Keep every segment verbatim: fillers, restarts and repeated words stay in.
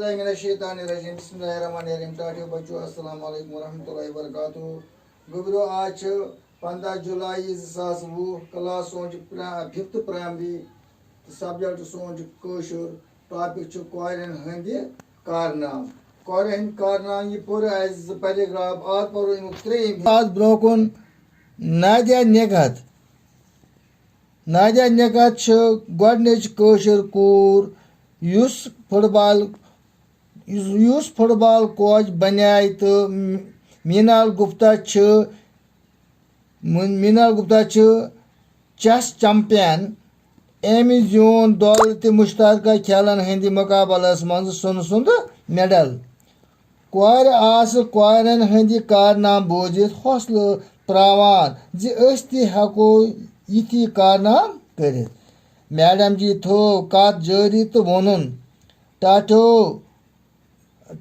من الشیطان الرجیم۔ بسم اللہ الرحمن الرحیم۔ ٹاٹھیو بچو، السلام علیکم ورحمۃ اللہ وبرکاتہ۔ گوٚبرو، آز چھِ پنٛداہ جولائی زٕ ساس وُہ۔ کلاس سون چھُ ففتھ پرائمری تہٕ سبجیکٹ سون چھُ کٲشُر۔ ٹاپک چھُ کورٮ۪ن ہٕنٛدِ کارنام۔ کورٮ۪ن ہٕنٛدۍ کارنام، یہِ پوٚر اَسہِ زٕ پیراگراف، آز پَرو اَمیُک ترٛیٚیِم حصہٕ۔ آز برٛونٛہہ کُن نادیہ نگہت۔ نادیہ نگہت چھِ گۄڈٕنِچ کٲشِر کوٗر یُس فُٹ بال، یُس، یُس فُٹ بال کوچ بنیٛاے تہٕ مینال گپتا چھِ، مینال گپتا چھِ چیس چیمپین۔ أمۍ زیوٗن دۄل تہِ مشترکہ کھیلن ہٕنٛدِ مقابلس منٛز سۄنہٕ سُنٛد میڈل۔ کورِ آسہٕ کورٮ۪ن ہٕنٛدِ کارنامہٕ بوٗزِتھ حوصلہٕ پراوان زِ أسۍ تہِ ہٮ۪کو یِتھی کارنامہٕ کٔرِتھ۔ میڈم جی تھٲو کتھ جٲری تہٕ ووٚنُن، ٹاٹھیو،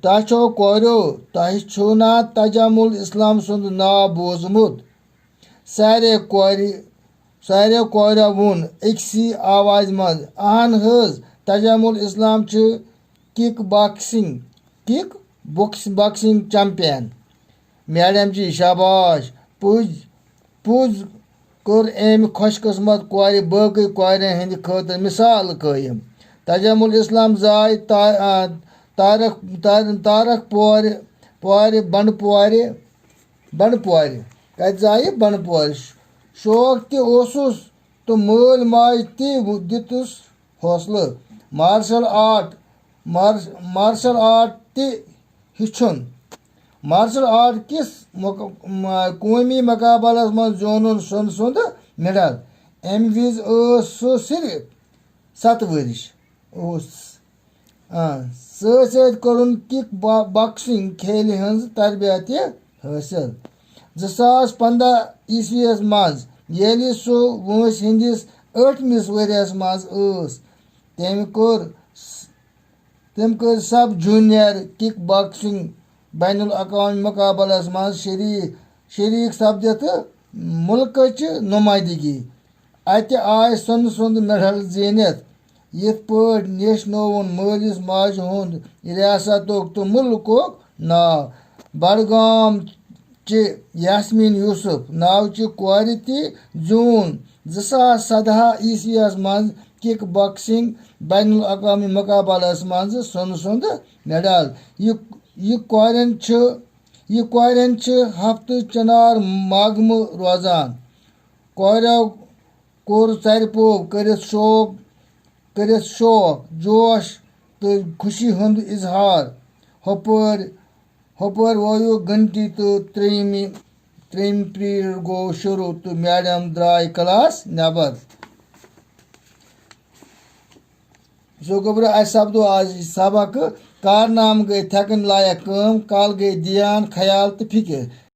ٹاٹھیو کوریو، تۄہہِ چھُو نا تجمل اسلام سُنٛد ناو بوٗزمُت؟ سارے کورِ، سارے کورِ ووٚن أکسٕے آوازِ منٛز، اہن حظ، تجمل اسلام چھِ kick boxing, kick box-, boxing champion. Madam ji, شاباش، پُز، پُز کٔر أمۍ خۄش قٕسمت کورِ باقٕے کورٮ۪ن ہٕنٛدِ خٲطرٕ مثال قٲیِم۔ تجمل اسلام زاے تا-، آ، تارک، تار-، تارک پورِ، پورِ، بنڈ پورِ، بنڈ پورِ۔ کتہِ زایہِ؟ بنڈ پورِ۔ شوق تہِ اوسُس تہٕ مٲلۍ ماجہِ تہِ دِتُس حوصلہٕ۔ مارشل آرٹ، مارش-، مارشل آرٹ تہِ ہیٚچھُن۔ مارشل آرٹ کِس مُق-، م-، قومی مقابلس منٛز زیوٗنُن سۄنہٕ سُنٛد میڈل۔ اَمہِ وِزِ ٲس سُہ صرف ستھ ؤرِش اوس۔ آ، سۭتۍ سۭتۍ کوٚرُن کِک با-، باکسنگ کھیلہِ ہٕنٛز تربیت تہِ حٲصِل۔ زٕ ساس پنٛداہ عیسویَس منٛز، ییٚلہِ سُہ وٲنٛسہِ ہٕنٛدِس ٲٹھمِس ؤرِیَس منٛز ٲس، تٔمۍ کوٚر س-، تٔمۍ کٔر سب جونیئر کِک باکسنگ بین الاقوامی مقابلس منٛز شریک، شریک سپدِتھ مُلکٕچ نُمٲیندگی۔ اَتہِ آے سۄنہٕ سُنٛد میڈل زیٖنِتھ۔ یِتھ پٲٹھۍ نیشنووُن مٲلِس ماجہِ ہُنٛد ریاستُک تہٕ مُلکُک ناو۔ بڈگام چہِ یاسمیٖن یوسف ناوچہِ کورِ تہِ زیوٗن زٕ ساس سداہ عیسویَس منٛز کِک باکسنگ بین الاقوامی مقابلس منٛز سۄنہٕ سُنٛد میڈل۔ یہِ، یہِ کورٮ۪ن چھِ، یہِ کورٮ۪ن چھِ ہفتہٕ چنار ماگمہٕ روزان۔ کورٮ۪و کوٚر ژرِ پوٚو کٔرِتھ شوق، کٔرِتھ شوق، جوش تہٕ خوشی ہُنٛد اظہار۔ ہُپٲرۍ، ہُپٲرۍ وویوکھ گھنٹی تہٕ ترٛیٚیِمہِ، ترٛیٚیِم period گوٚو شروٗع تہٕ میڈم درٛاے کلاس نٮ۪بر۔ سو گوٚبرو، اَسہِ سپدو آز یہِ سبق، کارنامہٕ گٔے تھٮ۪کٕنۍ لایق کٲم، کل گٔے دیان، خیال تہٕ فِکر۔